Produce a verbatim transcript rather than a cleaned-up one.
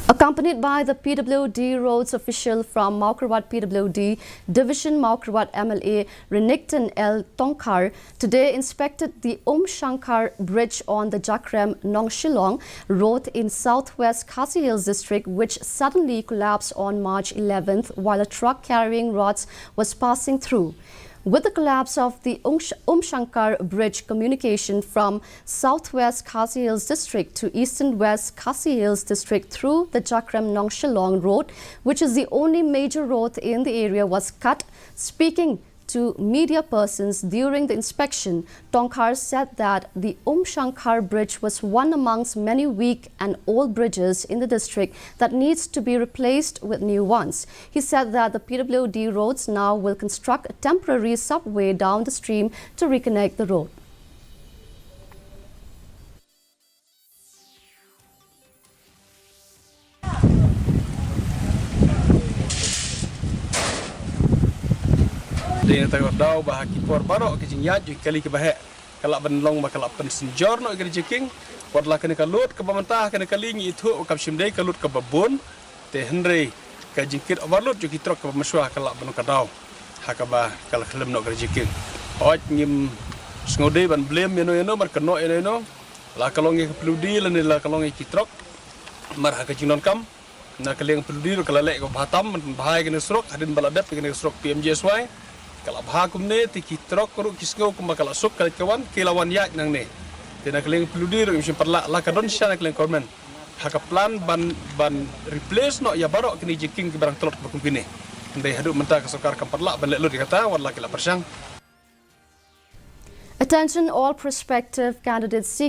Accompanied by the P W D roads official from Mawkyrwat P W D division, Mawkyrwat M L A Renikton L Tongkhar today inspected the Umshankar Bridge on the Jakrem Nongshillong road in southwest Khasi Hills district, which suddenly collapsed on March eleventh while a truck carrying rods was passing through. With the collapse of the Umsh- Umshankar Bridge, communication from southwest Khasi Hills District to eastern West Khasi Hills District through the Jakrem Nongshillong Road, which is the only major road in the area, was cut. Speaking to media persons during the inspection, Tongkhar said that the Umshankar Bridge was one amongst many weak and old bridges in the district that needs to be replaced with new ones. He said that the P W D roads now will construct a temporary subway down the stream to reconnect the road. Dei na tang daw ba ha ki por baroh ka jingïaid jong ki kali kiba heh ka lah ban long ba ka lah pynsynjor noh ïa ka rejecking. Wat la kane ka load kaba mynta ha kane ka kali ngi ithuh ba kam shym dei ka load kaba bun. Te hynrei ka jingkit overload jong ki trok kaba mynshuwa ka lah ban long ka daw ha kaba ka la khlem noh ka rejecking. Hooid ngim sngewdei ban blame ïano ïano, ban kynnoh ïano ïano. La ka long ïa ka P W D lane la ka long ïa ki trok. Namar ha ka jingdonkam na ka liang P W D ruh ka la leh kaba bha tam ban bha ïa kane ka surok, hadien ba la dep ïa kane ka surok P M G S Y. Ka la bha kumne te ki trok ruh ki sngew kumba ka la suk ka leit ka wan, ki la wan ïaid nangne. Te na ka liang P W D ruh ngim shym pat lah, la ka don shisha na ka liang government ha ka plan ban, ban replace noh ïa baroh kine ki jingkieng kiba dang tlot ba kum kine. Hynrei haduh mynta ka sorkar kam pat lah ban leh lut ïa kata, wat la ki la pyrshang. Attention all prospective candidates seeking